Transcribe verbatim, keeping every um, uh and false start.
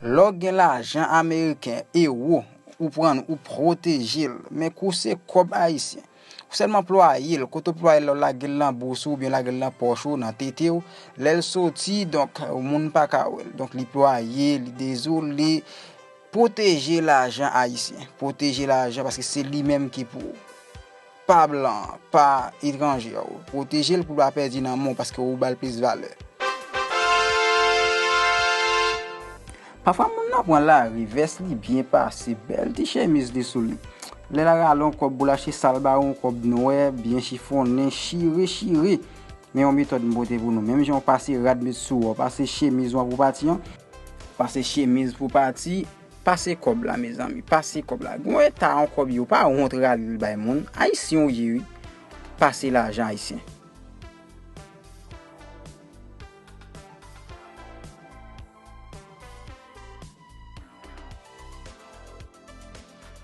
Lè w gen lajan ameriken, ewo, ou pran l, ou pwoteje l. Men kou se kòb ayisyen, ou sèlman plwaye l, kote w plwaye l la, w lage l nan bous ou oubyen lage l nan pòch ou, nan tete w. Lè l soti, donk, moun pa ka wè l. Donk, li plwaye, li dezole. Pwoteje lajan ayisyen. Pwoteje lajan paske se li menm ki pou ou. Pa blan, pa etranje. Pwoteje l pou l pa pèdi nan men w paske ou ba l plis valè. Pafwa moun nan pran lari, vès li byen pase, bèl ti chemiz li sou li. Lè l al rale yon kòb pou l achte sa, l ba ou yon kòb nwè, byen chifonnen, chire, chire. Men yon metòd m pote pou nou. Menm jan w pase rad met sou ou, pase chemiz ou an pou pati an, pase chemiz pou pati, pase kòb la, mezanmi, pase kòb la. Gen yon eta yon kòb ye, ou pa wont rale l bay moun. Ayisyen w ye, wi. Pase lajan ayisyen.